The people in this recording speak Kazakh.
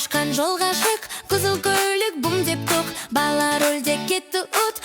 Тышқан, жолға шық. Қызыл көлік бум деп тоқ. Бала рульде кетті ут.